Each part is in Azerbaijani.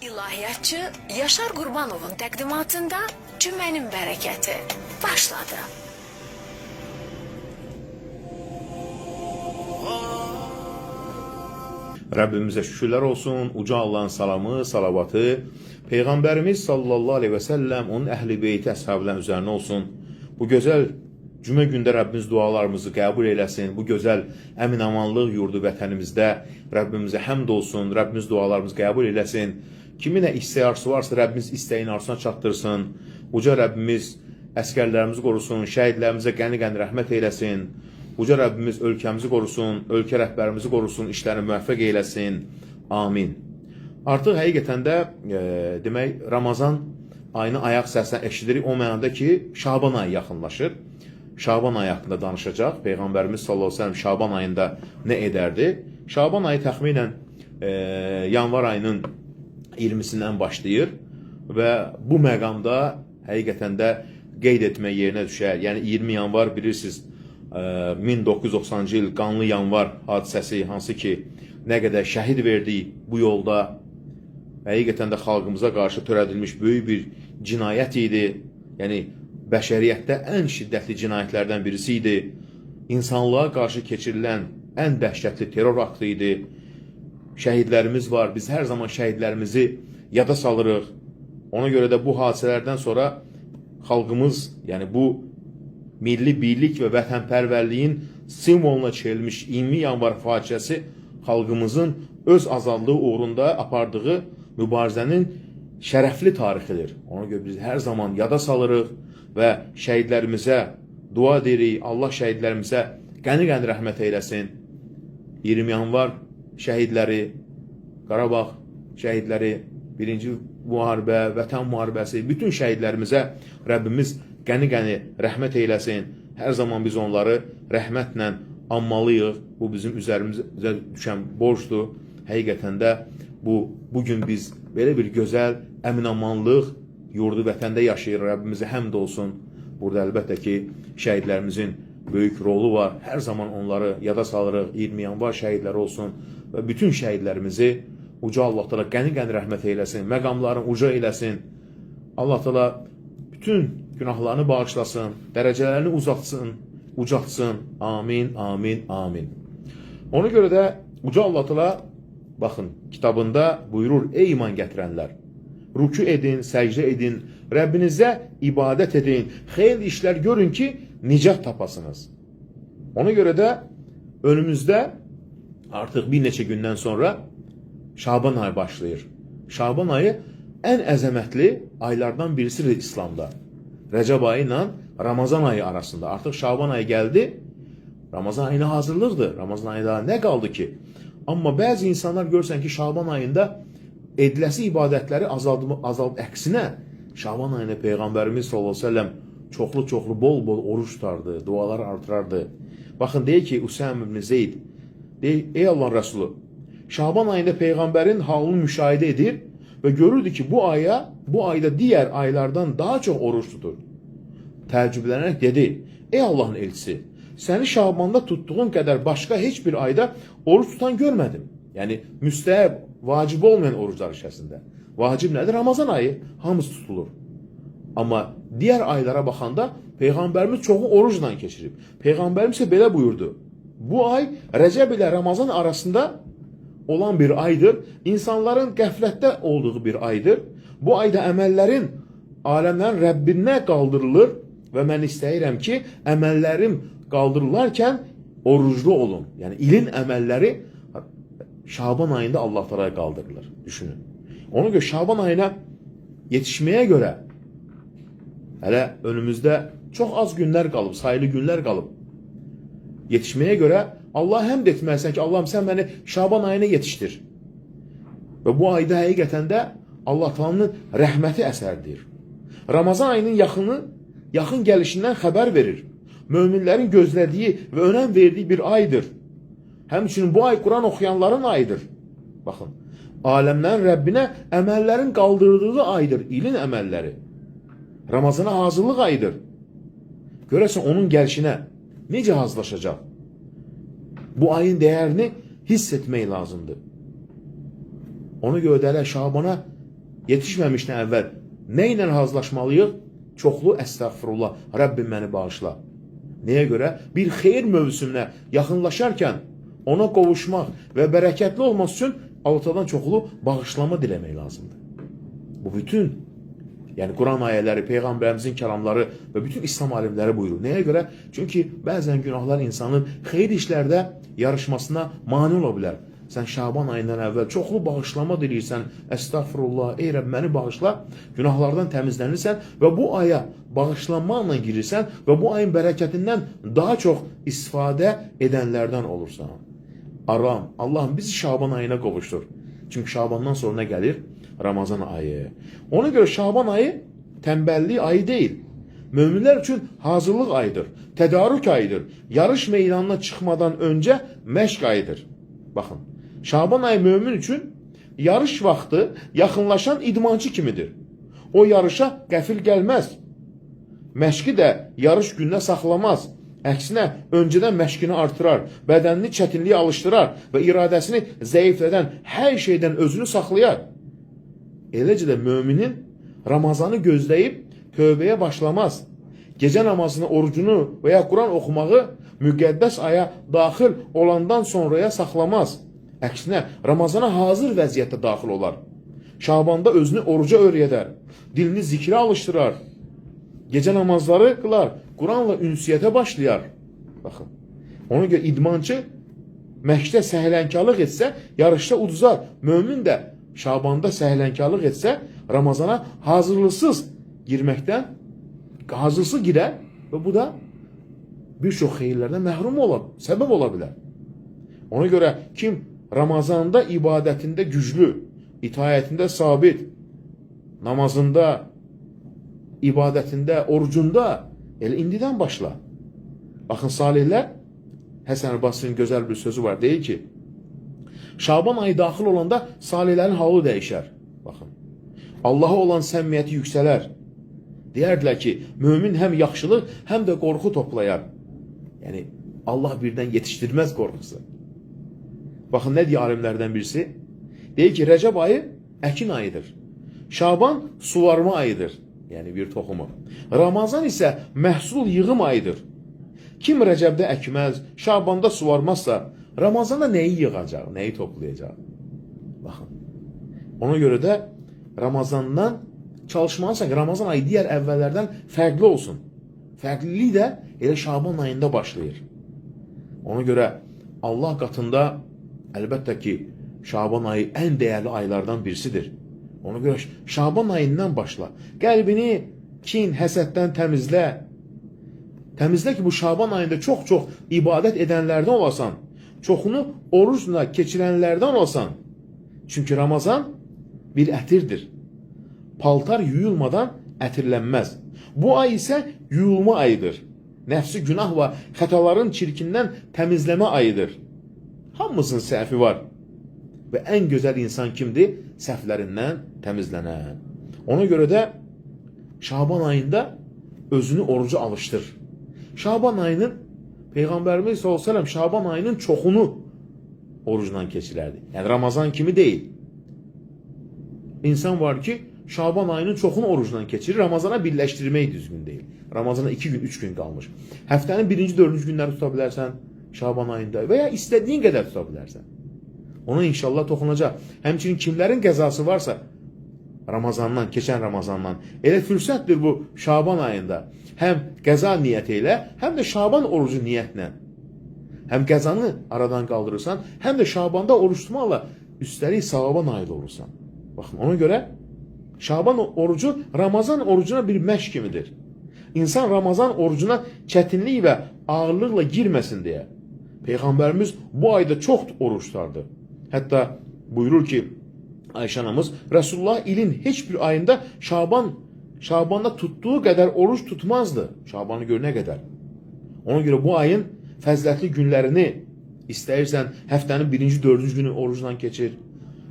İlahiyyatçı Yaşar Qurbanovun təqdimatında Cümənin bərəkəti başladı. Rəbbimizə şükürlər olsun, uca Allahın salamı, salavatı, Peyğəmbərimiz sallallahu aleyhi və səlləm, onun əhli beyti, əshabların üzərinə olsun. Bu gözəl cümə gündə Rəbbimiz dualarımızı qəbul eləsin. Bu gözəl əmin-amanlıq yurdu vətənimizdə Rəbbimizə həmd olsun, Rəbbimiz dualarımızı qəbul eləsin. Kimin nə istəyi arzusu varsa Rəbbimiz istəyin arzusuna çatdırsın. Uca Rəbbimiz əskərlərimizi qorusun, şəhidlərimizə qəni-qəni rəhmət eyləsin. Uca Rəbbimiz ölkəmizi qorusun, ölkə rəhbərimizi qorusun, işlərini müvəffəq eyləsin. Amin. Artıq həqiqətən də demək Ramazan ayını ayaq səsinə eşidirik o mənada ki, Şaban ayı yaxınlaşır. Şaban ayı haqqında danışacaq. Peyğəmbərimiz sallallahu əleyhi və səlləm Şaban ayında nə edərdi? Şaban ayı təxminən yanvar ayının 20-sindən başlayır və bu məqamda həqiqətən də qeyd etmək yerinə düşər. Yəni 20 yanvar bilirsiniz 1990-cı il qanlı yanvar hadisəsi hansı ki nə qədər şəhid verdik bu yolda, həqiqətən də xalqımıza qarşı törədilmiş böyük bir cinayət idi. Yəni bəşəriyyətdə ən şiddətli cinayətlərdən birisi idi. İnsanlığa qarşı keçirilən ən dəhşətli terror aktı idi. Şəhidlərimiz var. Biz hər zaman şəhidlərimizi yada salırıq. Ona görə də bu hadisələrdən sonra xalqımız, yəni bu milli birlik və vətənpərvərliyin simvoluna çevrilmiş 20 yanvar faciəsi xalqımızın öz azadlığı uğrunda apardığı mübarizənin şərəfli tarixidir. Ona görə biz hər zaman yada salırıq və şəhidlərimizə dua edirik. Allah şəhidlərimizə qəni-qəni rəhmət eyləsin. 20 yanvar şəhidləri, Qarabağ şəhidləri, birinci müharibə, vətən müharibəsi, bütün şəhidlərimizə Rəbbimiz qəni-qəni rəhmət eyləsin. Hər zaman biz onları rəhmətlə anmalıyıq. Bu bizim üzərimizə düşən borcdur. Həqiqətən də bu gün biz belə bir gözəl əminamanlıq yurdu vətəndə yaşayırıq. Rəbbimizə həmd olsun. Burada əlbəttə ki, şəhidlərimizin böyük rolu var. Hər zaman onları yada salırıq. 20 yanvar şəhidləri olsun və bütün şəhidlərimizi uca Allah Teala qəni-qəni rəhmət eyləsin, məqamlarını uca eyləsin. Allah Teala bütün günahlarını bağışlasın, dərəcələrini uzatsın, ucaltsın. Amin, amin, amin. Ona görə də uca Allah Teala baxın kitabında buyurur: Ey iman gətirənlər, rükû edin, səcdə edin, Rəbbinizə ibadət edin, xeyirli işlər görün ki, nicat tapasınız. Ona görə də önümüzdə artıq bir neçə gündən sonra Şaban ayı başlayır. Şaban ayı ən əzəmətli aylardan birisidir İslamda. Rəcəb ayı ilə Ramazan ayı arasında. Artıq Şaban ayı gəldi. Ramazan ayına hazırlıqdır. Ramazan ayı daha nə qaldı ki? Amma bəzi insanlar görsən ki, Şaban ayında ediləsi ibadətləri azaldı. Əksinə, Şaban ayında Peyğəmbərimiz sallallahu əleyhi və səlləm çoxlu-çoxlu, bol-bol oruç tutardı, dualar artırardı. Baxın, deyir ki, Usam ibn Zeyd, deyir, ey Allahın Rəsulu, Şaban ayında Peyğəmbərin halını müşahidə edir və görürdü ki, bu ayda digər aylardan daha çox oruç tutur. Təəccüblənərək dedi, ey Allahın elçisi, səni Şabanda tutduğun qədər başqa heç bir ayda oruç tutan görmədim. Yəni, müstəhəb, vacib olmayan oruclar içərisində. Vacib nədir? Ramazan ayı hamısı tutulur. Amma digər aylara baxanda Peyğəmbərimiz çoxu orucla keçirib. Peyğəmbərimiz isə belə buyurdu. Bu ay Rəcəb ilə Ramazan arasında olan bir aydır. İnsanların qəflətdə olduğu bir aydır. Bu ayda əməllərin aləmlərin Rəbbinə qaldırılır və mən istəyirəm ki, əməllərim qaldırılarkən oruclu olun. Yəni ilin əməlləri Şaban ayında Allah Teala'ya qaldırılır. Düşünün. Ona görə Şaban ayına yetişməyə görə hələ önümüzdə çox az günlər qalıb, sayılı günlər qalıb. Yetişməyə görə Allah həmd etməlisən ki, Allahım sən məni Şaban ayına yetişdir. Və bu ayda həqiqətən də Allah Taala'nın rəhməti əsərdir. Ramazan ayının yaxın gəlişindən xəbər verir. Möminlərin gözlədiyi və önəm verdiyi bir aydır. Həmçinin bu ay Quran oxuyanların ayıdır. Baxın, aləmlərin Rəbbinə əməllərin qaldırıldığı aydır, ilin əməlləri. Ramazana hazırlıq ayıdır. Görəsən onun gəlişinə necə hazırlaşacaq? Bu ayın dəyərini hiss etmək lazımdır. Ona görə də hələ Şabana yetişməmişdən əvvəl nə ilə razılaşmalıyıq? Çoxlu əstəğfurullah, Rəbbim məni bağışla. Nəyə görə? Bir xeyir mövsümünə yaxınlaşarkən ona qovuşmaq və bərəkətli olması üçün Allah-Taala'dan çoxlu bağışlama diləmək lazımdır. Bu bütün, yəni Quran ayələri, Peyğəmbərimizin kəlamları və bütün İslam alimləri buyurur. Nəyə görə? Çünki bəzən günahlar insanın xeyir işlərdə yarışmasına mane ola bilər. Sən Şaban ayından əvvəl çoxlu bağışlama diləyirsən, əstəğfurullah, ey Rəbb məni bağışla, günahlardan təmizlənirsən və bu aya bağışlanmaqla girirsən və bu ayın bərəkətindən daha çox istifadə edənlərdən olursan. Aram, Allahım bizi Şaban ayına qovuşdur. Çünki Şabandan sonra nə gəlir? Ramazan ayı. Ona görə Şaban ayı tənbəllik ayı deyil. Möminlər üçün hazırlıq ayıdır, tədarük ayıdır. Yarış meydanına çıxmadan öncə məşq ayıdır. Baxın, Şaban ayı mömin üçün yarış vaxtı yaxınlaşan idmançı kimidir. O yarışa qəfil gəlməz. Məşqi də yarış gününə saxlamaz. Əksinə, öncədən məşqini artırar, bədənini çətinliyə alışdırar və iradəsini zəiflədən hər şeydən özünü saxlayar. Eləcə də möminin Ramazanı gözləyib tövbəyə başlamaz. Gecə namazını, orucunu və ya Quran oxumağı müqəddəs aya daxil olandan sonraya saxlamaz. Əksinə, Ramazana hazır vəziyyətdə daxil olar. Şabanda özünü oruca öyrədər, dilini zikrə alışdırar, gecə namazları qılar, Quranla ünsiyyətə başlayar. Baxın, ona görə idmançı məşqdə səhlənkarlıq etsə, yarışda uduzar. Mömin də Şabanda səhlənkarlıq etsə, Ramazana hazırlıqsız girməkdən hazırsız girər və bu da bir çox xeyirlərdən məhrum ola, səbəb ola bilər. Ona görə kim Ramazanda ibadətində güclü, itaətində sabit, namazında, ibadətində, orucunda elə indidən başla. Baxın salihlər, Həsən Basrinin gözəl bir sözü var. Deyir ki, Şaban ayı daxil olanda salihlərin halı dəyişər. Baxın. Allaha olan səmimiyyəti yüksələr. Deyərdilər ki, mömin həm yaxşılıq, həm də qorxu toplayar. Yəni, Allah birdən yetişdirməz qorxusu. Baxın, nə deyir alimlərdən birisi? Deyir ki, Rəcəb ayı əkin ayıdır. Şaban suvarma ayıdır. Yəni bir toxumu. Ramazan isə məhsul yığım ayıdır. Kim Rəcəbdə əkməz, Şabanda suvarmazsa, Ramazanda nəyi yığacaq, nəyi toplayacaq? Baxın. Ona görə də Ramazandan çalışmalısan ki, Ramazan ayı digər əvvəllərdən fərqli olsun. Fərqlilik də elə Şaban ayında başlayır. Ona görə Allah qatında əlbəttə ki, Şaban ayı ən dəyərli aylardan birisidir. Ona görə Şaban ayından başla. Qəlbini kin, həsəddən təmizlə. Təmizlə ki, bu Şaban ayında çox-çox ibadət edənlərdən olasan. Çoxunu orucla keçirənlərdən olasan. Çünki Ramazan bir ətirdir. Paltar yuyulmadan ətirlənməz. Bu ay isə yuyulma ayıdır. Nəfsi günah və xətaların çirkindən təmizləmə ayıdır. Hamımızın səhvi var. Və ən gözəl insan kimdir? Səhvlərindən təmizlənən. Ona görə də Şaban ayında özünü oruca alışdır. Şaban ayının Peyğəmbərimiz sallallahu əleyhi və səlləm Şaban ayının çoxunu orucla keçirərdi. Yəni Ramazan kimi deyil. İnsan var ki, Şaban ayının çoxunu orucla keçirir. Ramazana birləşdirmək düzgün deyil. Ramazana 2 gün, 3 gün qalmış. Həftənin 1-ci, 4-cü günləri tuta bilərsən Şaban ayında və ya istədiyin qədər tuta bilərsən. Ona inşallah toxunacaq. Həmçinin kimlərin qəzası varsa Ramazandan, keçən Ramazandan elə fürsətdir bu Şaban ayında. Həm qəza niyyəti ilə, həm də Şaban orucu niyyətlə. Həm qəzanı aradan qaldırırsan, həm də Şabanda oruç tutmaqla üstəlik savaba nail olursan. Baxın, ona görə Şaban orucu Ramazan orucuna bir məşq kimidir. İnsan Ramazan orucuna çətinlik və ağırlıqla girməsin deyə. Peyğəmbərimiz bu ayda çox oruç tutardı. Hətta buyurur ki, Ayşə anamız, Resulullah ilin heç bir ayında Şabanda tuttuğu qədər oruç tutmazdı. Şabanı gör nə qədər. Ona görə bu ayın fəzilətli günlərini istəyirsən həftənin birinci, dördüncü günü orucla keçir.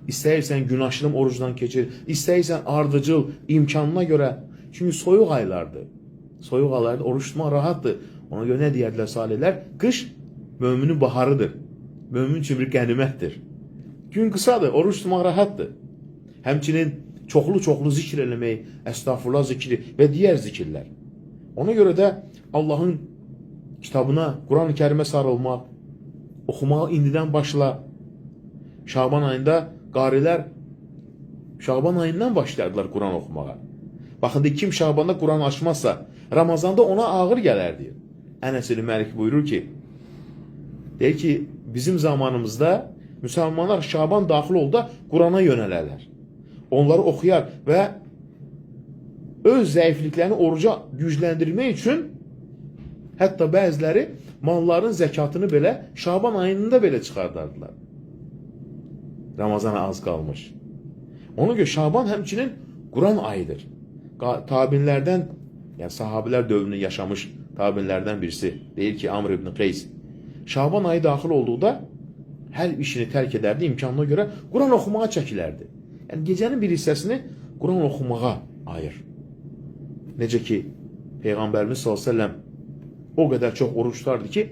İstəyirsən gün aşırım orucla keçir. İstəyirsən ardıcıl imkanına görə. Çünki soyuq aylardır. Soyuq aylarda oruç tutmaq rahatdır. Ona görə nə deyərdilər salihlər? Qış möminin baharıdır. Mömin üçün bir qənimətdir. Gün qısadır, oruç tutmaq rahatdır. Həmçinin Çoxlu-çoxlu zikr eləmək, əstəğfurullah zikri və digər zikirlər. Ona görə də Allahın kitabına, Quran-ı Kərimə sarılmaq, oxumağa indidən başla. Şaban ayında qarilər Şaban ayından başlayardılar Quran oxumağa. Baxın, deyir, kim Şabanda Quran açmazsa, Ramazanda ona ağır gələr, deyir. Ənəs ibn Məlik buyurur ki, deyir ki, bizim zamanımızda müsəlmanlar Şaban daxil oldu da Qurana yönələrlər. Onları oxuyar və öz zəifliklərini oruca gücləndirmək üçün hətta bəziləri malların zəkatını belə Şaban ayında belə çıxardardılar. Ramazana az qalmış. Ona görə Şaban həmçinin Quran ayıdır. Tabinlərdən, yəni sahabilər dövrünü yaşamış tabinlərdən birisi deyir ki, Amr ibn Qeys Şaban ayı daxil olduqda hər işini tərk edərdi, imkanına görə Quran oxumağa çəkilərdi. Yəni gecənin bir hissəsini Quran oxumağa ayır. Necə ki Peyğəmbərimiz sallallahu əleyhi və səlləm o qədər çox oruç tutardı ki,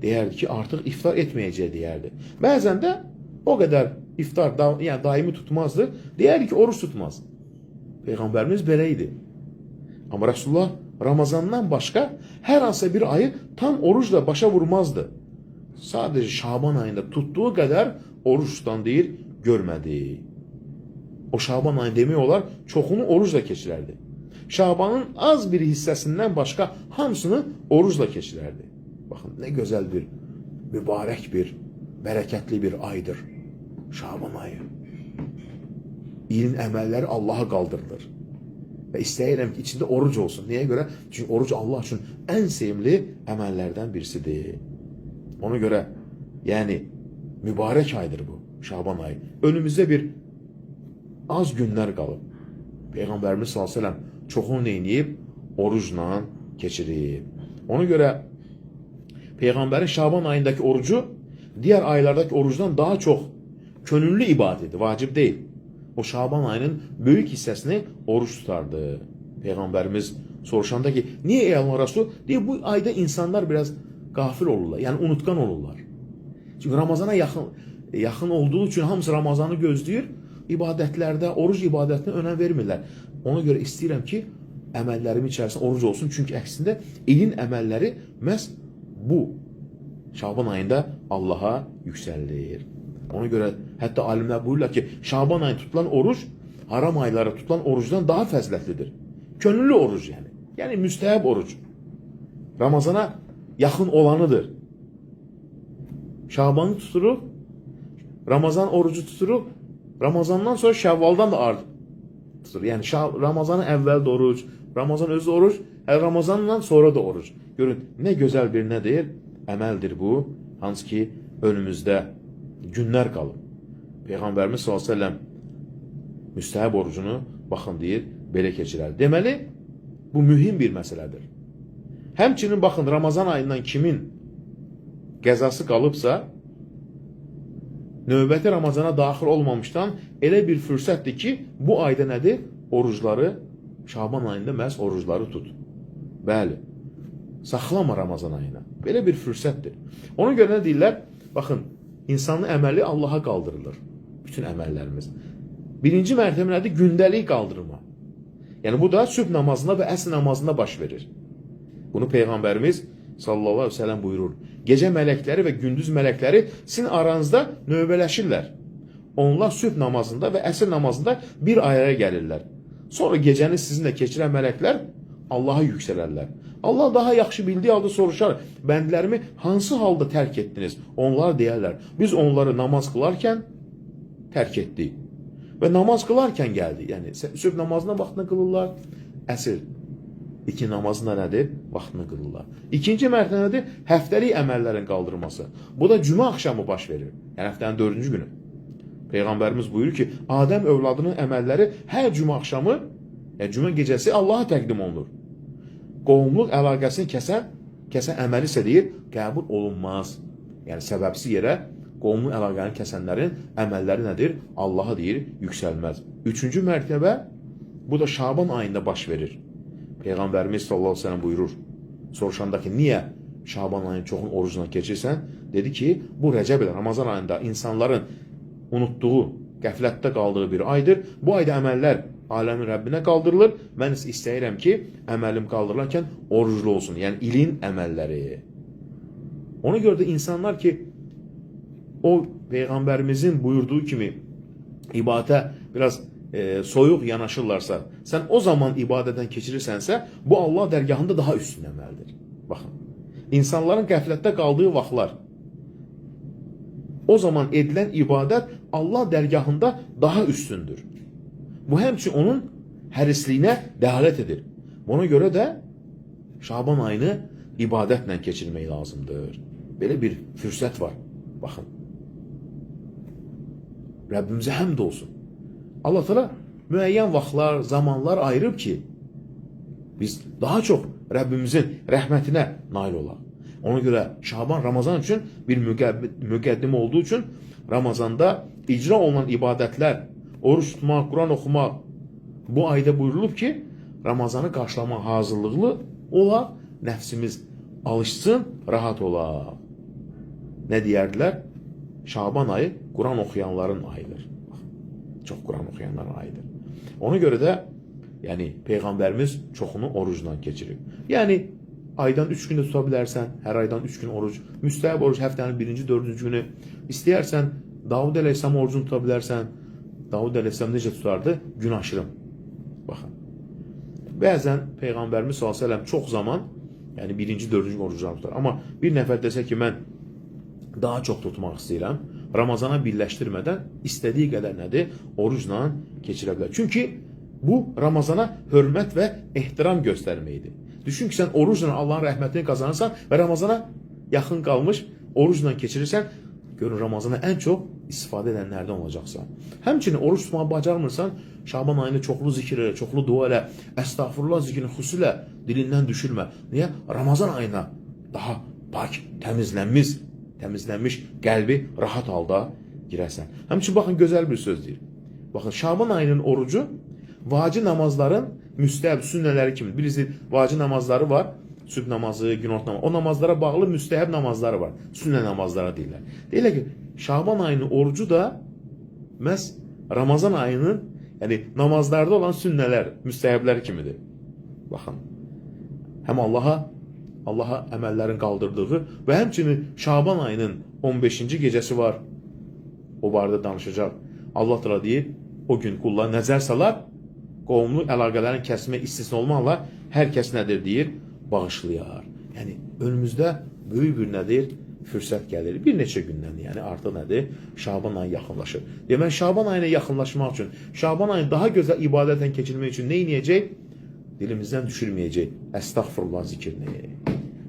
deyərdi ki, artıq iftar etməyəcək deyərdi. Bəzən də o qədər iftar yəni daimi tutmazdı, deyərdi ki, oruç tutmaz. Peyğəmbərimiz belə idi. Amma Rasulullah Ramazandan başqa hər hansısa bir ayı tam orucla başa vurmazdı. Sadəcə Şaban ayında tutduğu qədər oruç tutan deyir, görmədi. O Şaban ayı demək olar çoxunu orucla keçirərdi. Şabanın az bir hissəsindən başqa hamısını orucla keçirərdi. Baxın, nə gözəl bir, mübarək bir, bərəkətli bir aydır. Şaban ayı. İlin əməlləri Allaha qaldırılır. Və istəyirəm ki, içində oruc olsun. Niyə görə? Çünki oruc Allah üçün ən sevimli əməllərdən birisidir. Ona görə, yəni mübarək aydır bu, Şaban ayı. Önümüzdə bir az günlər qalıb. Peyğəmbərimiz sallallahu əleyhi və səlləm çoxunu neyniyib? Orucla keçirib. Ona görə Peyğəmbərin Şaban ayındakı orucu digər aylardakı orucdan daha çox könüllü ibadətdir, vacib deyil. O Şaban ayının böyük hissəsini oruç tutardı. Peyğəmbərimiz soruşanda ki, niyə ey Allah Rasul? Deyir, bu ayda insanlar biraz qafil olurlar, yəni unutqan olurlar. Çünki Ramazana yaxın olduğu üçün hamısı Ramazanı gözləyir. İbadətlərdə oruc ibadətinə önəm vermirlər. Ona görə istəyirəm ki, əməllərim içərisində oruc olsun. Çünki əksində ilin əməlləri məhz bu Şaban ayında Allaha yüksəlilir. Ona görə hətta alimlər buyururlar ki, Şaban ayında tutulan oruc haram aylara tutulan orucdan daha fəzilətlidir. Könüllü oruc yəni. Yəni müstəhəb oruc. Ramazana yaxın olanıdır. Şabanı tuturuq, Ramazan orucu tuturuq, Ramazandan sonra Şəvvaldan da art tutur. Yəni Ramazanın əvvəl də oruc, Ramazan özü oruc, hələ Ramazandan sonra da oruc. Görün, nə gözəl bir nədir? Əməldir bu, hansı ki önümüzdə günlər qalıb. Peyğəmbərimiz sallallahu əleyhi və səlləm müstəhəb orucunu baxın deyir, belə keçirər. Deməli, bu mühim bir məsələdir. Həmçinin baxın Ramazan ayından kimin qəzası qalıbsa, növbəti Ramazana daxil olmamışdan elə bir fürsətdir ki, bu ayda nədir? Orucları, Şaban ayında məhz orucları tut. Bəli, saxlama Ramazan ayına. Belə bir fürsətdir. Ona görə nə deyirlər? Baxın, insanın əməli Allaha qaldırılır. Bütün əməllərimiz. Birinci mərtəbə nədir? Gündəlik qaldırma. Yəni bu da sübh namazında və əsr namazında baş verir. Bunu Peyğəmbərimiz sallallahu əleyhi və səlləm buyurur. Gecə mələkləri və gündüz mələkləri sizin aranızda növbələşirlər. Onlar sübh namazında və əsr namazında bir araya gəlirlər. Sonra gecəni sizinlə keçirən mələklər Allaha yüksələrlər. Allah daha yaxşı bildiyi halda soruşar, bəndlərimi hansı halda tərk etdiniz? Onlar deyərlər, biz onları namaz qılarkən tərk etdik. Və namaz qılarkən gəldi. Yəni sübh namazına vaxtında qılırlar, əsr iki namazında nədir? Vaxtını qılırlar. İkinci mərtəbə nədir? Həftəlik əməllərin qaldırılması. Bu da cümə axşamı baş verir. Yəni həftənin dördüncü günü. Peyğəmbərimiz buyurur ki, Adəm övladının əməlləri hər cümə axşamı, yəni cümə gecəsi Allaha təqdim olunur. Qohumluq əlaqəsini kəsən əməli isə deyir, qəbul olunmaz. Yəni səbəbsiz yerə qohumluq əlaqəni kəsənlərin əməlləri nədir? Allaha deyir, yüksəlməz. Üçüncü mərtəbə, bu da Şaban ayında baş verir. Peyğəmbərimiz sallallahu əleyhi və səlləm buyurur. Soruşanda ki, niyə Şaban ayının çoxunu orucla keçirsən? Dedi ki, bu Rəcəb ilə Ramazan ayında insanların unutduğu qəflətdə qaldığı bir aydır. Bu ayda əməllər aləmin Rəbbinə qaldırılır. Mən isə istəyirəm ki, əməlim qaldırılarkən oruclu olsun. Yəni ilin əməlləri. Ona görə də insanlar ki, o Peyğəmbərimizin buyurduğu kimi ibadətə biraz soyuq yanaşırlarsa, sən o zaman ibadətdən keçirirsənsə, bu Allah dərgahında daha üstün əməldir. Baxın, insanların qəflətdə qaldığı vaxtlar, o zaman edilən ibadət Allah dərgahında daha üstündür. Bu həmçinin onun hərisliyinə dəlalət edir. Buna görə də Şaban ayını ibadətlə keçirmək lazımdır. Belə bir fürsət var. Baxın. Rəbbimizə həmd olsun. Allah Teala müəyyən vaxtlar, zamanlar ayırıb ki, biz daha çox Rəbbimizin rəhmətinə nail olaq. Ona görə Şaban Ramazan üçün bir müqəddimə olduğu üçün Ramazanda icra olunan ibadətlər, oruç tutmaq, Quran oxumaq bu ayda buyurulub ki, Ramazanı qarşılama hazırlıqlı olaq, nəfsimiz alışsın, rahat olaq. Nə deyərdilər? Şaban ayı Quran oxuyanların ayıdır. Bax, çox Quran oxuyanların ayıdır. Ona görə də yəni Peyğəmbərimiz çoxunu orucla keçirib. Yəni aydan 3 gün də tuta bilərsən, hər aydan 3 gün oruc, müstəhəb oruc həftənin 1-ci, 4-cü günü. İstəyərsən Davud əleyhissalam orucunu tuta bilərsən. Davud əleyhissalam necə tutardı? Gün aşırım. Baxın. Bəzən Peyğəmbərimiz sallallahu əleyhi və səlləm çox zaman, yəni 1-ci, 4-cü gün oruclarını tutar. Amma bir nəfər desə ki, mən daha çox tutmaq istəyirəm, Ramazana birləşdirmədən istədiyi qədər nədir? Orucla keçirə bilər. Çünki bu Ramazana hörmət və ehtiram göstərməkdir. Düşün ki, sən orucla Allahın rəhmətini qazanırsan və Ramazana yaxın qalmış orucla keçirirsən, görün Ramazana ən çox istifadə edənlərdən olacaqsan. Həmçinin oruc tutmağı bacarmırsan, Şaban ayında çoxlu zikir elə, çoxlu dua elə, əstəğfurullah zikrini xüsusilə dilindən düşürmə. Niyə? Ramazan ayına daha pak, təmizlənmiş qəlbi rahat halda girəsən. Həmçinin baxın gözəl bir söz deyir. Baxın Şaban ayının orucu vacib namazların müstəhəb sünnələri kimi. Bilirsiniz, vacib namazları var. Sübh namazı, günorta namazı. O namazlara bağlı müstəhəb namazları var. Sünnə namazları deyirlər. Deyirlər ki, Şaban ayının orucu da məhz Ramazan ayının, yəni namazlarda olan sünnələr, müstəhəblər kimidir. Baxın. Həm Allaha əməllərin qaldırdığı və həmçinin Şaban ayının 15-ci gecəsi var. O barədə danışacaq. Allah Teala deyir, o gün qullar nəzər salar, qovumlu əlaqələrin kəsmə istisna olmaqla hər kəs nədir deyir, bağışlayar. Yəni önümüzdə böyük bir nədir? Fürsət gəlir. Bir neçə gündən, yəni artıq nədir? Şaban ayı yaxınlaşır. Deməli Şaban ayına yaxınlaşmaq üçün, Şaban ayını daha gözəl ibadətlə keçirmək üçün nə edəcək? Dilimizdən düşürməyəcək əstəğfurullah zikrini.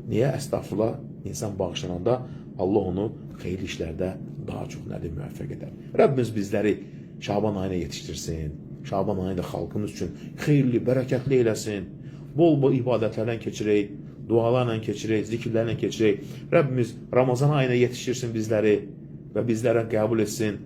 Niyə əstəğfurullah? İnsan bağışlananda Allah onu xeyirli işlərdə daha çox nədir müvəffəq edər. Rəbbimiz bizləri Şaban ayına yetişdirsin. Şaban ayını da xalqımız üçün xeyirli, bərəkətli eləsin. Bol-bol ibadətlərlə keçirək, dualarla keçirək, zikirlərlə keçirək. Rəbbimiz Ramazan ayına yetişdirsin bizləri və bizlərə qəbul etsin.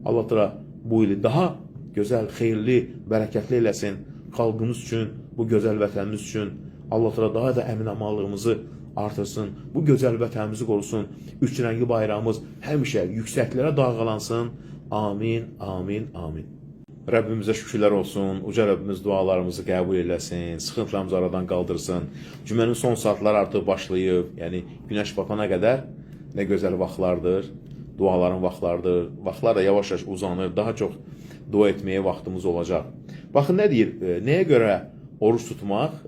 Allah Teala bu ili daha gözəl, xeyirli, bərəkətli eləsin. Xalqımız üçün, bu gözəl vətənimiz üçün Allah Teala daha da əmin-amanlığımızı artırsın. Bu gözəl vətənimizi qorusun. Üç rəngli bayrağımız həmişə yüksəklərə dalğalansın. Amin, amin, amin. Rəbbimizə şükürlər olsun. Uca Rəbbimiz dualarımızı qəbul eləsin, sıxıntılarımızı aradan qaldırsın. Cümənin son saatları artıq başlayıb. Yəni günəş batana qədər nə gözəl vaxtlardır. Duaların vaxtlarıdır. Vaxtlar da yavaş-yavaş uzanır. Daha çox dua etməyə vaxtımız olacaq. Baxın nə deyir? Nəyə görə oruç tutmaq?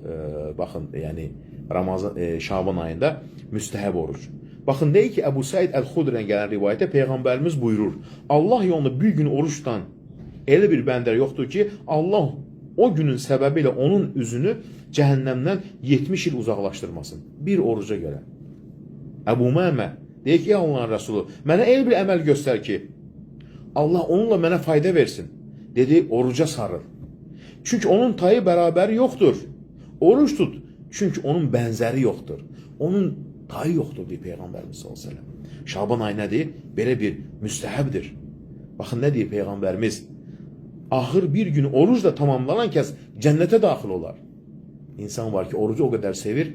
Baxın, yəni Ramazan Şaban ayında müstəhəb oruc. Baxın deyir ki, Əbu Səid Əl-Xudridən gələn rivayətdə Peyğəmbərimiz buyurur: Allah yolunda bir gün oruç tutan elə bir bəndə yoxdur ki, Allah o günün səbəbi ilə onun üzünü cəhənnəmdən 70 il uzaqlaşdırmasın. Bir oruca görə. Əbu Məmə deyir ki, ey Allahın Rəsulu, mənə elə bir əməl göstər ki, Allah onunla mənə fayda versin. Dedi, oruca sarıl. Çünki onun tayı bərabəri yoxdur. Oruç tut, çünki onun bənzəri yoxdur. Onun tayı yoxdur, deyir Peyğəmbərimiz sallallahu əleyhi və səlləm. Şaban ayı nədir? Belə bir müstəhəbdir. Baxın nə deyir Peyğəmbərimiz? Axır bir gün orucla tamamlanan kəs cənnətə daxil olar. İnsan var ki, orucu o qədər sevir,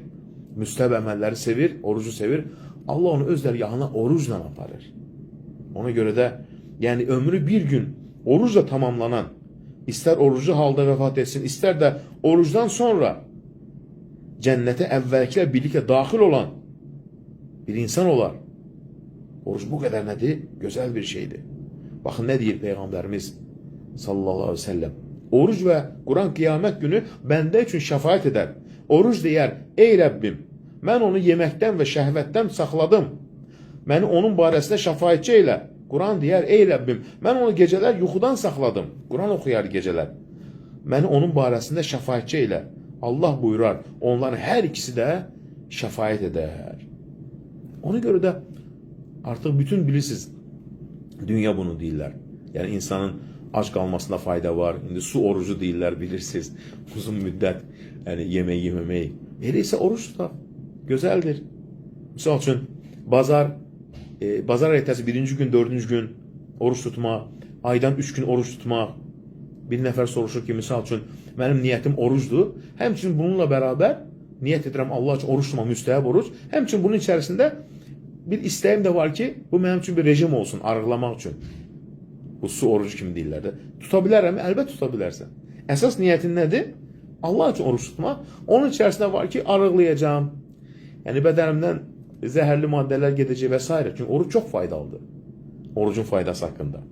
müstəhəb əməlləri sevir, orucu sevir. Allah onu öz dərgahına orucla aparır. Ona görə də yəni ömrü bir gün orucla tamamlanan, istər oruclu halda vəfat etsin, istər də orucdan sonra cənnətə əvvəlkilər birlikdə daxil olan bir insan olar. Oruc bu qədər nədir? Gözəl bir şeydir. Baxın nə deyir Peyğəmbərimiz sallallahu aleyhi ve sellem. Oruc və Quran qiyamət günü bəndə üçün şəfaət edər. Oruc deyər, ey Rəbbim, mən onu yeməkdən və şəhvətdən saxladım. Məni onun barəsində şəfaətçi elə. Quran deyər, ey Rəbbim, mən onu gecələr yuxudan saxladım. Quran oxuyar gecələr. Məni onun barəsində şəfaətçi elə. Allah buyurar, onların hər ikisi də şəfaət edər. Ona görə də artıq bütün bilirsiniz, dünya bunu deyirlər. Yəni insanın ac qalmasında fayda var. İndi su orucu deyirlər, bilirsiniz. Uzun müddət yəni yemək yeməmək. Elə isə oruc tutaq. Gözəldir. Misal üçün bazar bazar ertəsi birinci gün, dördüncü gün oruç tutmaq, aydan 3 gün oruç tutmaq. Bir nəfər soruşur ki, misal üçün mənim niyyətim orucdur. Həmçinin bununla bərabər niyyət edirəm Allah üçün oruç tutmaq, müstəhəb oruc. Həmçinin bunun içərisində bir istəyim də var ki, bu mənim üçün bir rejim olsun, arıqlamaq üçün. Bu su orucu kimi deyirlər də. Tuta bilərəm? Əlbəttə tuta bilərsən. Əsas niyyətin nədir? Allah üçün oruç tutmaq. Onun içərisində var ki, arıqlayacağam. Yəni bədənimdən zəhərli maddələr gedəcək və s. Çünki oruc çox faydalıdır. Orucun faydası haqqında.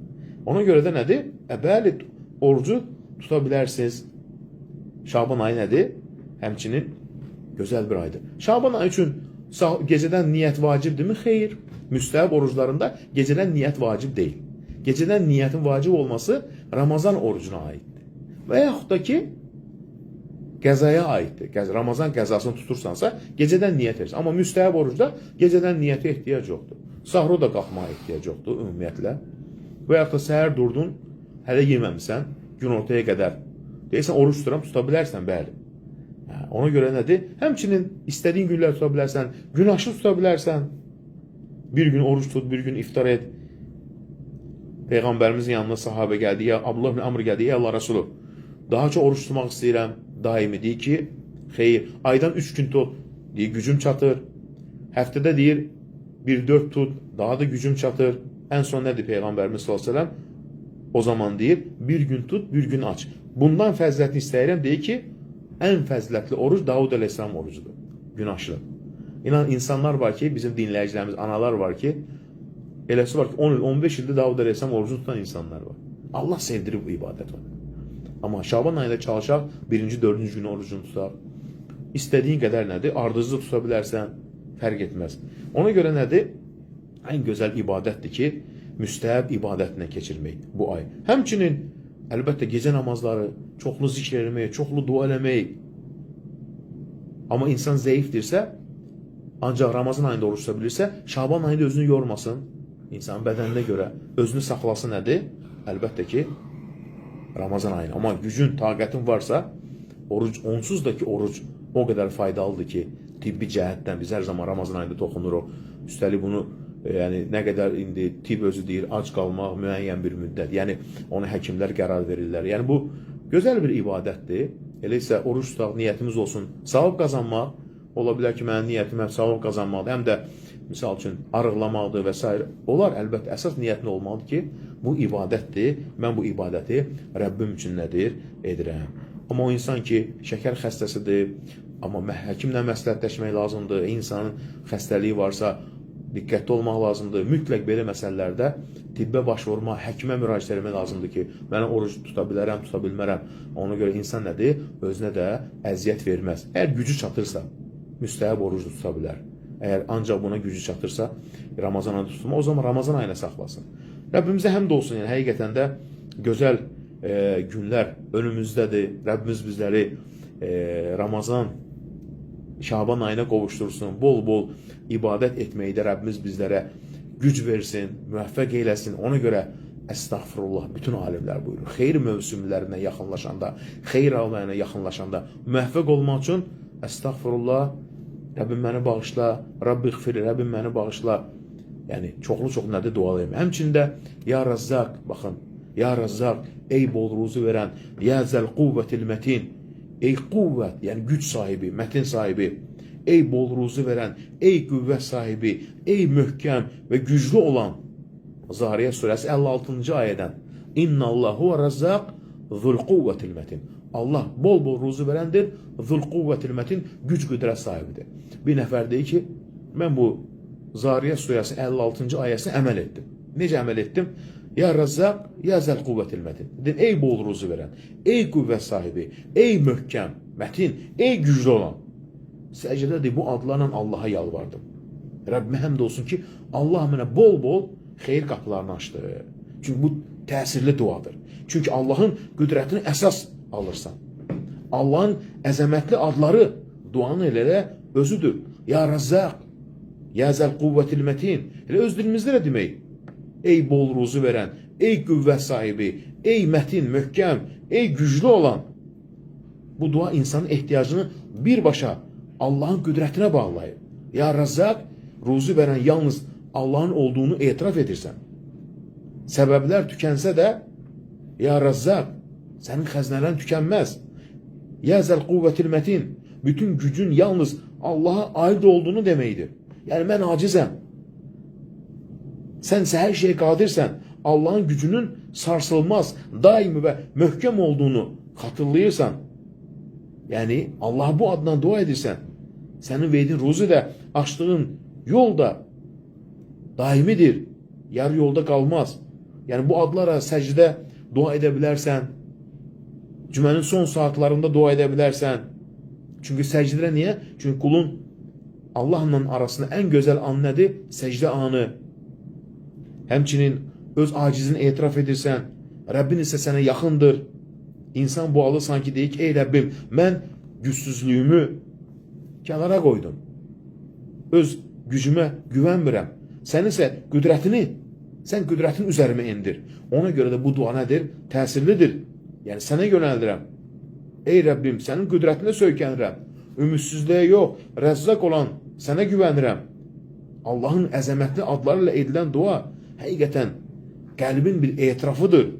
Ona görə də nədir? Bəli, orucu tuta bilərsiniz. Şaban ayı nədir? Həmçinin gözəl bir aydır. Şaban ayı üçün gecədən niyyət vacibdirmi? Xeyr. Müstəhəb oruclarında gecədən niyyət vacib deyil. Gecədən niyyətin vacib olması Ramazan orucuna aiddir. Və yaxud da ki, qəzaya aiddir. Ramazan qəzasını tutursansa, gecədən niyyət edirsən. Amma müstəhəb orucda gecədən niyyətə ehtiyac yoxdur. Sahura da qalxmağa ehtiyac yoxdur ümumiyyətlə. Və yaxud da səhər durdun, hələ yeməmisən, günortaya qədər. Deyirsən, oruc tuturam, tuta bilərsən, bəli. Hə, ona görə nədir? Həmçinin istədiyin günlər tuta bilərsən, gün aşırı tuta bilərsən. Bir gün oruc tut, bir gün iftar et. Peyğəmbərimizin yanına sahabə gəldi, ya Abdullah ibn Amr gəldi, ya Allah Resulü, daha çox oruç tutmaq istəyirəm, daimi deyir ki, xeyr, aydan 3 gün tut, deyir, gücüm çatır. Həftədə deyir, 1-4 tut, daha da gücüm çatır. Ən son nədir Peyğəmbərimiz sallallahu əleyhi və səlləm? O zaman deyir, bir gün tut, bir gün aç. Bundan fəzilətini istəyirəm, deyir ki, ən fəzilətli oruc Davud əleyhissalam orucudur. Gün aşırı. İnan, insanlar var ki, bizim dinləyicilərimiz, analar var ki, eləsi var ki, 10 il, 15 ildə Davud əleyhissalam orucunu tutan insanlar var. Allah sevdirir bu ibadət onu. Amma Şaban ayında çalışaq, birinci, dördüncü günü orucunu tutaq. İstədiyin qədər nədir? Ardıclı tuta bilərsən, fərq etməz. Ona görə nədir? Ən gözəl ibadətdir ki, müstəhəb ibadətlə keçirmək bu ay. Həmçinin əlbəttə gecə namazları, çoxlu zikr eləmək, çoxlu dua eləmək. Amma insan zəifdirsə, ancaq Ramazan ayında oruç tuta bilirsə, Şaban ayında özünü yormasın. İnsanın bədəninə görə özünü saxlasın nədir? Əlbəttə ki, Ramazan ayını. Amma gücün, taqətin varsa, oruc onsuz da ki, oruc o qədər faydalıdır ki, tibbi cəhətdən biz hər zaman Ramazan ayında toxunuruq. Üstəlik bunu yəni nə qədər indi tibb özü deyir, ac qalmaq müəyyən bir müddət. Yəni onu həkimlər qərar verirlər. Yəni bu gözəl bir ibadətdir. Elə isə oruc tutaq, niyyətimiz olsun savab qazanmaq. Ola bilər ki, mənim niyyətim həm savab qazanmaqdır, həm də misal üçün arıqlamaqdır və s. Olar əlbəttə əsas niyyətin olmalıdır ki, bu ibadətdir. Mən bu ibadəti Rəbbim üçün nədir? Edirəm. Amma o insan ki, şəkər xəstəsidir, amma həkimlə məsləhətləşmək lazımdır. İnsanın xəstəliyi varsa diqqətli olmaq lazımdır. Mütləq belə məsələlərdə tibbə başvurma, həkimə müraciət etmək lazımdır ki, mən oruc tuta bilərəm, tuta bilmərəm. Ona görə insan nədir? Özünə də əziyyət verməz. Əgər gücü çatırsa, müstəhəb oruc da tuta bilər. Əgər ancaq buna gücü çatırsa, Ramazan ayında tutma, o zaman Ramazan ayına saxlasın. Rəbbimizə həmd olsun, yəni həqiqətən də gözəl günlər önümüzdədir. Rəbbimiz bizləri Ramazan, Şaban ayına qovuştursun. Bol-bol ibadət etməkdə Rəbbimiz bizlərə güc versin, müvəffəq eyləsin. Ona görə əstəğfurullah bütün alimlər buyurur. Xeyir mövsümlərinə yaxınlaşanda, xeyir aylarına yaxınlaşanda müvəffəq olmaq üçün əstəğfurullah, Rəbbim məni bağışla, Rabbi xfir, Rəbbim məni bağışla. Yəni çoxlu-çox nədir dua edeyim. Həmçinin də ya Rəzzaq, baxın, ya Rəzzaq, ey bol ruzu verən, ya zəl quvvətil mətin, ey quvvət, yəni güc sahibi, mətin sahibi, ey bol ruzu verən, ey qüvvət sahibi, ey möhkəm və güclü olan Zariyat surəsi 56-cı ayədən. İnnallahu huve-Razzaq zul quvvetil mətin. Allah bol-bol ruzu verəndir, zul quvvetil mətin, güc qüdrət sahibidir. Bir nəfər deyir ki, mən bu Zariyat surəsi 56-cı ayəsinə əməl etdim. Necə əməl etdim? Ya Razzaq, ya zəl quvvetil mətin. Dedim, ey bol ruzu verən, ey qüvvət sahibi, ey möhkəm, mətin, ey güclü olan. Səcdədə bu adlarla Allaha yalvardım. Rəbbimə həmd olsun ki, Allah mənə bol-bol xeyir qapılarını açdı. Çünki bu təsirli duadır. Çünki Allahın qüdrətini əsas alırsan. Allahın əzəmətli adları duanın elə özüdür. Ya Razzaq, ya zəl quvvetil mətin. Elə öz dilimizdə də demək. Ey bol ruzu verən, ey qüvvət sahibi, ey mətin, möhkəm, ey güclü olan. Bu dua insanın ehtiyacını birbaşa Allahın qüdrətinə bağlayır. Ya Razzaq, ruzu verən yalnız Allahın olduğunu etiraf edirsən. Səbəblər tükənsə də, Ya Razzaq, sənin xəzinələrin tükənməz. Ya zəl quvvetil mətin, bütün gücün yalnız Allaha aid olduğunu deməkdir. Yəni mən acizəm. Sən isə hər şeyə qadirsən. Allahın gücünün sarsılmaz, daimi və möhkəm olduğunu xatırlayırsan. Yəni Allaha bu adla dua edirsən. Sənin verdiyin ruzu da, açdığın yol da daimidir. Yarı yolda qalmaz. Yəni bu adlara səcdə dua edə bilərsən. Cümənin son saatlarında dua edə bilərsən. Çünki səcdədə niyə? Çünki qulun Allahla arasında ən gözəl an nədir? Səcdə anı. Həmçinin öz acizini etiraf edirsən. Rəbbin isə sənə yaxındır. İnsan bu alı sanki deyir ki, ey Rəbbim, mən gücsüzlüyümü kənara qoydum. Öz gücümə güvənmirəm. Sənin isə qüdrətini, sən qüdrətini üzərimə endir. Ona görə də bu dua nədir? Təsirlidir. Yəni sənə yönəldirəm. Ey Rəbbim, sənin qüdrətinə söykənirəm. Ümidsizliyə yox, rəzzaq olan sənə güvənirəm. Allahın əzəmətli adları ilə edilən dua həqiqətən qəlbin bir etirafıdır.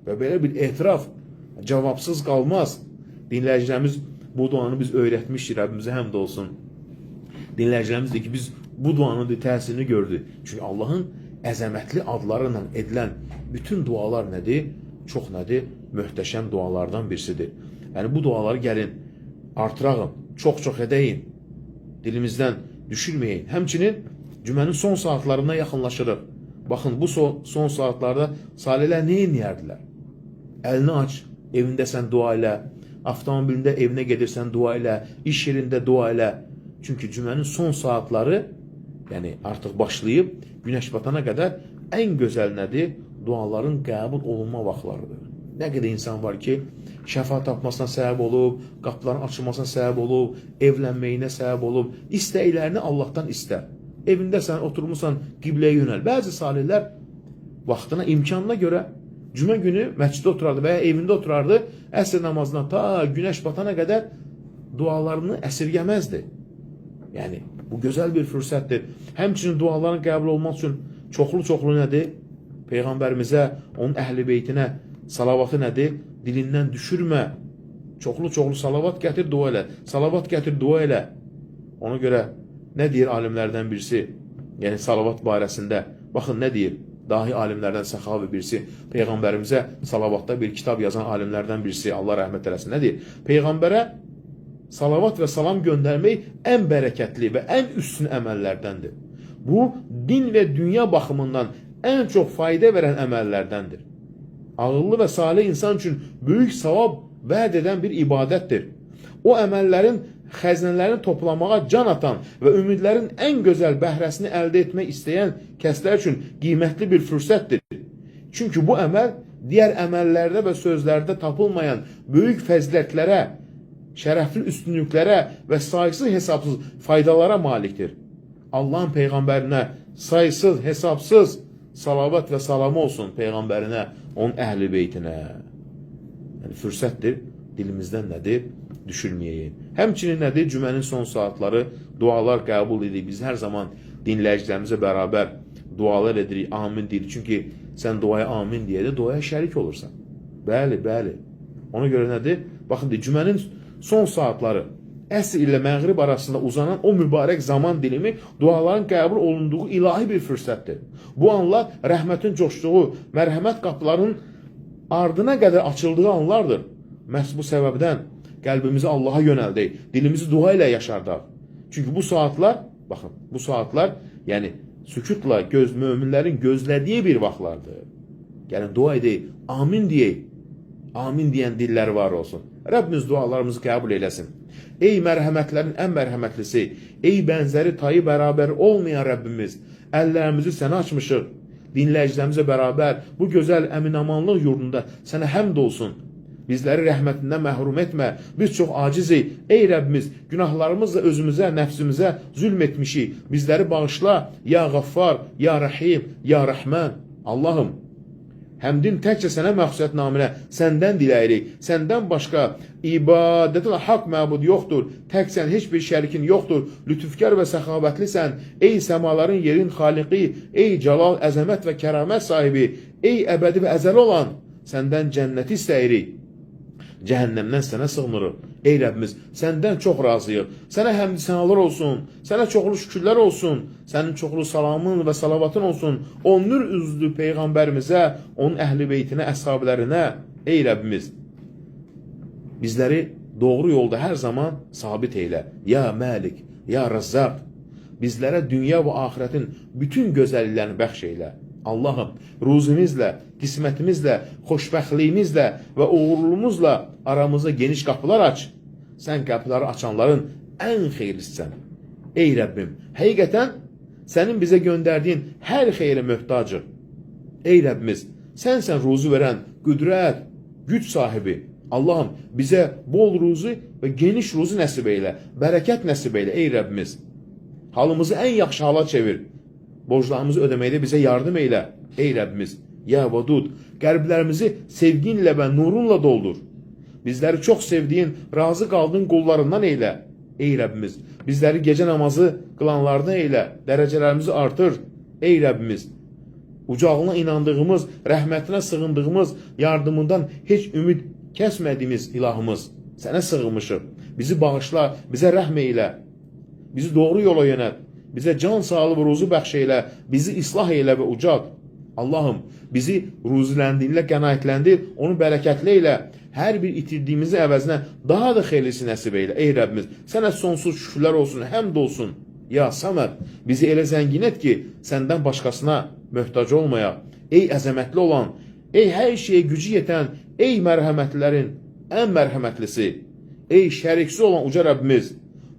Və belə bir etiraf cavabsız qalmaz. Dinləyicilərimiz bu duanı biz öyrətmişik, Rəbbimizə həmd olsun. Dinləyicilərimiz deyir ki, biz bu duanın təsirini gördük. Çünki Allahın əzəmətli adları ilə edilən bütün dualar nədir? Çox nədir? Möhtəşəm dualardan birisidir. Yəni bu duaları gəlin artırağım, çox-çox edəyin. Dilimizdən düşürməyin. Həmçinin cümənin son saatlarına yaxınlaşırıq. Baxın bu son saatlarda salihlər nə edərdilər? Əlini aç, evində sən dua elə, avtomobilində evinə gedirsən dua elə, iş yerində dua elə. Çünki cümənin son saatları, yəni artıq başlayıb günəş batana qədər ən gözəl nədir? Duaların qəbul olunma vaxtlarıdır. Nə qədər insan var ki, şəfa tapmasına səbəb olub, qapıların açılmasına səbəb olub, evlənməyinə səbəb olub, istəklərini Allahdan istə. Evində sən oturmusan, qibləyə yönəl. Bəzi salihlər vaxtına, imkanına görə cümə günü məsciddə oturardı və ya evində oturardı, əsr namazından ta günəş batana qədər dualarını əsirgəməzdi. Yəni bu gözəl bir fürsətdir. Həmçinin duaların qəbul olması üçün çoxlu-çoxlu nədir? Peyğəmbərimizə, onun əhl-i beytinə salavatı nədir? Dilindən düşürmə. Çoxlu-çoxlu salavat gətir, dua elə. Salavat gətir, dua elə. Ona görə nə deyir alimlərdən birisi? Yəni salavat barəsində. Baxın nə deyir? Dahi alimlərdən səxavi birisi, Peyğəmbərimizə salavatda bir kitab yazan alimlərdən birisi, Allah rəhmət eləsin. Nə deyir? Peyğəmbərə salavat və salam göndərmək ən bərəkətli və ən üstün əməllərdəndir. Bu, din və dünya baxımından ən çox fayda verən əməllərdəndir. Ağıllı və salih insan üçün böyük savab vəd edən bir ibadətdir. O əməllərin xəzinələrini toplamağa can atan və ümidlərin ən gözəl bəhrəsini əldə etmək istəyən kəslər üçün qiymətli bir fürsətdir. Çünki bu əməl digər əməllərdə və sözlərdə tapılmayan böyük fəzilətlərə, şərəfli üstünlüklərə və saysız hesabsız faydalara malikdir. Allahın peyğəmbərinə saysız, hesabsız salavat və salamı olsun peyğəmbərinə, onun əhl-i beytinə. Yəni fürsətdir, dilimizdən nədir? Düşürməyəyin. Həmçinin nədir? Cümənin son saatları dualar qəbul edirik. Biz hər zaman dinləyicilərimizə bərabər dualar edirik, amin deyirik. Çünki sən duaya amin deyəndə duaya şərik olursan. Bəli, bəli. Ona görə nədir? Baxın, cümənin son saatları əsr ilə məğrib arasında uzanan o mübarək zaman dilimi duaların qəbul olunduğu ilahi bir fürsətdir. Bu anlar rəhmətin coşduğu, mərhəmət qapılarının ardına qədər açıldığı anlardır. Məhz bu səbəbdən qəlbimizi Allaha yönəldək, dilimizi dua ilə yaşardaq. Çünki bu saatlar, baxın, bu saatlar, yəni sükutla möminlərin gözlədiyi bir vaxtlardır. Gəlin dua edək, amin deyək. Amin deyən dillər var olsun. Rəbbimiz dualarımızı qəbul eləsin. Ey mərhəmətlərin ən mərhəmətlisi, ey bənzəri tayı bərabər olmayan Rəbbimiz, əllərimizi sənə açmışıq. Dinləyicilərimizlə bərabər bu gözəl əminamanlıq yurdunda sənə həmd olsun. Bizləri rəhmətindən məhrum etmə. Biz çox acizik. Ey Rəbbimiz, günahlarımızla özümüzə, nəfsimizə zülm etmişik. Bizləri bağışla. Ya Qaffar, ya Rəhim, ya Rəhmən. Allahım, həmdin təkcə sənə məxsusiyyət naminə səndən diləyirik. Səndən başqa ibadətə haqq məbud yoxdur. Tək sən, heç bir şərikin yoxdur. Lütfkar və səxavətlisən. Ey səmaların yerin xaliqi, ey cəlal, əzəmət və kəramət sahibi, ey əbədi və əzəli olan, səndən cənnəti istəyirik. Cəhənnəmdən sənə sığınırıq. Ey Rəbbimiz, səndən çox razıyıq. Sənə həmd sənalar olsun, sənə çoxlu şükürlər olsun, sənin çoxlu salamın və salavatın olsun. O nur üzlü peyğəmbərimizə, onun əhli beytinə, əshablərinə. Ey Rəbbimiz, bizləri doğru yolda hər zaman sabit eylə. Ya Məlik, ya Rəzzaq, bizlərə dünya və axirətin bütün gözəlliklərini bəxş eylə. Allahım, ruzimizlə, qismətimizlə, xoşbəxtliyimizlə və uğurlumuzla aramıza geniş qapılar aç. Sən qapıları açanların ən xeyirlisisən. Ey Rəbbim, həqiqətən sənin bizə göndərdiyin hər xeyrə möhtacıq. Ey Rəbbimiz, sənsən ruzi verən, qüdrət, güc sahibi. Allahım, bizə bol ruzi və geniş ruzi nəsib eylə, bərəkət nəsib eylə, ey Rəbbimiz. Halımızı ən yaxşı hala çevir. Borclarımızı ödəməkdə bizə yardım eylə, ey Rəbbimiz. Ya Vadud, qəlblərimizi sevginlə və nurunla doldur. Bizləri çox sevdiyin, razı qaldığın qullarından eylə, ey Rəbbimiz. Bizləri gecə namazı qılanlardan eylə, dərəcələrimizi artır, ey Rəbbimiz. Ucalığına inandığımız, rəhmətinə sığındığımız, yardımından heç ümid kəsmədiyimiz ilahımız, sənə sığınmışıq. Bizi bağışla, bizə rəhm eylə. Bizi doğru yola yönəlt. Bizə can sağlığı və ruzu bəxş eylə. Bizi islah eylə və ucalt. Allahım, bizi ruziləndiğinlə qənaətləndir, onu bərəkətli eylə. Hər bir itirdiyimizin əvəzinə daha da xeyirlisi nəsib eylə. Ey Rəbbimiz, sənə sonsuz şükürlər olsun, həmd olsun. Ya Saməd, bizi elə zəngin et ki, səndən başqasına möhtac olmayaq. Ey əzəmətli olan, ey hər şeyə gücü yetən, ey mərhəmətlilərin ən mərhəmətlisi, ey şəriksiz olan uca Rəbbimiz,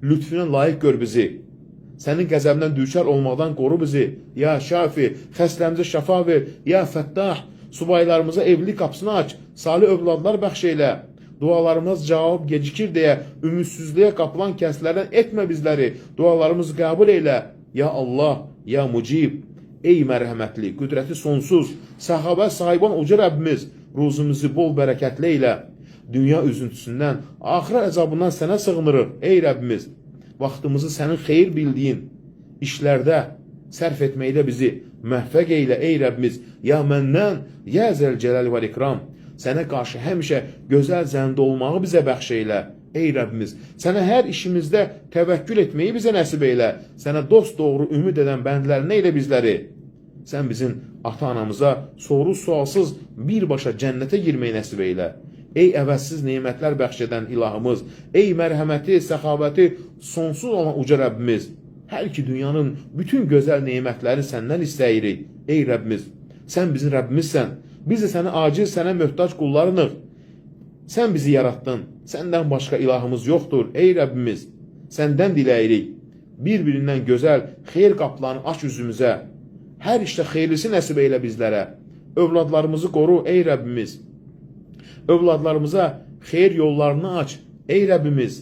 lütfünə layiq gör bizi. Sənin qəzəbindən düçar olmaqdan qoru bizi. Ya Şafi, xəstəmizə şəfa ver. Ya Fəttah, subaylarımıza evlilik qapısını aç. Salih övladlar bəxş eylə. Dualarımız cavab gecikir deyə ümidsizliyə qapılan kəslərdən etmə bizləri. Dualarımızı qəbul eylə. Ya Allah, ya Mucib. Ey mərhəmətli, qüdrəti sonsuz, səxavət sahibi olan uca Rəbbimiz, ruzumuzu bol bərəkətli eylə. Dünya üzüntüsündən, axirət əzabından sənə sığınırıq, ey Rəbbimiz. Vaxtımızı sənin xeyir bildiyin işlərdə sərf etməkdə bizi müvəffəq eylə, ey Rəbbimiz. Ya Mənnən, ya Zəl Cəlal və İkram. Sənə qarşı həmişə gözəl zəndə olmağı bizə bəxş eylə. Ey Rəbbimiz, sənə hər işimizdə təvəkkül etməyi bizə nəsib eylə. Sənə dost doğru ümid edən bəndlərinə eylə bizləri. Sən bizim ata-anamıza soru sualsız birbaşa cənnətə girməyi nəsib eylə. Ey əvəzsiz nemətlər bəxş edən ilahımız, ey mərhəməti, səxavəti sonsuz olan uca Rəbbimiz, hər iki dünyanın bütün gözəl nemətləri səndən istəyirik. Ey Rəbbimiz, sən bizim Rəbbimizsən, biz də sənə aciz, sənə möhtac qullarınıq. Sən bizi yaratdın, səndən başqa ilahımız yoxdur, ey Rəbbimiz. Səndən diləyirik. Bir-birindən gözəl xeyir qapılarını aç üzümüzə. Hər işdə xeyirlisi nəsib eylə bizlərə. Övladlarımızı qoru, ey Rəbbimiz. Övladlarımıza xeyir yollarını aç, ey Rəbbimiz.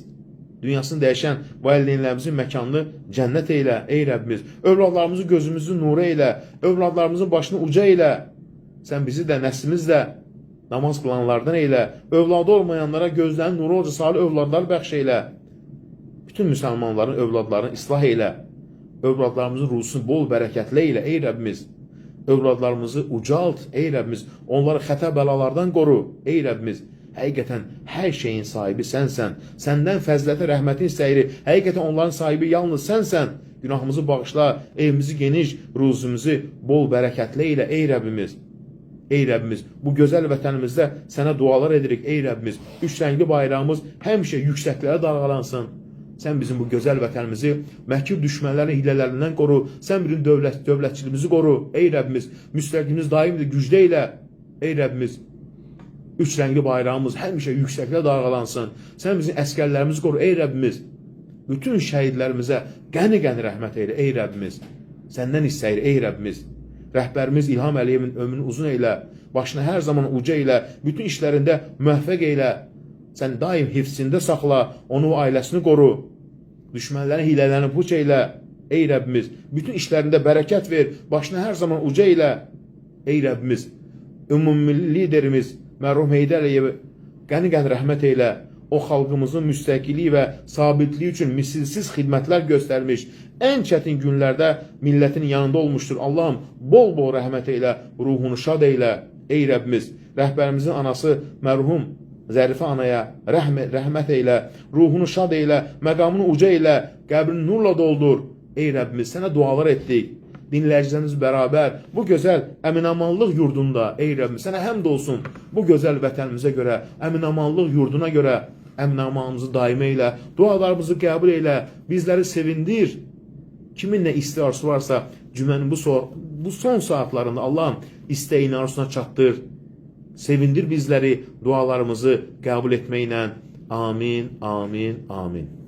Dünyasını dəyişən valideynlərimizin məkanını cənnət eylə, ey Rəbbimiz. Övladlarımızı gözümüzün nuru eylə, övladlarımızın başını uca eylə. Sən bizi də, nəslimiz də namaz qılanlardan eylə. Övladı olmayanlara gözlərinin nuru olca salih övladlar bəxş eylə. Bütün müsəlmanların övladlarını islah eylə. Övladlarımızın ruhusunu bol bərəkətli eylə, ey Rəbbimiz. Övladlarımızı ucalt, ey Rəbbimiz. Onları xəta bəlalardan qoru, ey Rəbbimiz. Həqiqətən hər şeyin sahibi sənsən. Səndən fəziləti, rəhmətin istəyirik. Həqiqətən onların sahibi yalnız sənsən. Günahımızı bağışla, evimizi geniş, ruzumuzu bol bərəkətli eylə, ey Rəbbimiz. Ey Rəbbimiz, bu gözəl vətənimizdə sənə dualar edirik ey Rəbbimiz. Üç rəngli bayrağımız həmişə yüksəklərə dalğalansın. Sən bizim bu gözəl vətənimizi məkir düşmənlərin hilələrindən qoru. Sən bizim dövlətçiliyimizi qoru. Ey Rəbbimiz, müstəqilliyimizi daim güclü eylə. Ey Rəbbimiz, üç rəngli bayrağımız həmişə yüksəklərə dalğalansın. Sən bizim əskərlərimizi qoru ey Rəbbimiz. Bütün şəhidlərimizə qəni-qəni rəhmət eylə ey Rəbbimiz. Səndən istəyir ey Rəbbimiz. Rəhbərimiz İlham Əliyevin ömrünü uzun eylə, başını hər zaman uca eylə, bütün işlərində müvəffəq eylə. Sən daim hifzində saxla, onu və ailəsini qoru. Düşmənlərin hilələrini puç eylə. Ey Rəbbimiz, bütün işlərində bərəkət ver, başını hər zaman uca eylə. Ey Rəbbimiz, ümummilli liderimiz mərhum Heydər Əliyev qəni-qəni rəhmət eylə. O xalqımızın müstəqilliyi və sabitliyi üçün misilsiz xidmətlər göstərmiş, ən çətin günlərdə millətin yanında olmuşdur. Allahım bol-bol rəhmət eylə, ruhunu şad eylə. Ey Rəbbimiz, rəhbərimizin anası mərhum Zərifə anaya rəhmət eylə, ruhunu şad eylə, məqamını uca eylə, qəbrini nurla doldur. Ey Rəbbimiz, sənə dualar etdik. Dinləyicilərimiz bərabər bu gözəl əminamanlıq yurdunda, ey Rəbbimiz, sənə həmd olsun. Bu gözəl vətənimizə görə, əminamanlıq yurduna görə əminamanımızı daim eylə, dualarımızı qəbul eylə, bizləri sevindir. Kimin nə istəyi arzusu varsa cümənin bu son saatlarında Allahım istəyini arzusuna çatdır. Sevindir bizləri dualarımızı qəbul etməklə. Amin, amin, amin.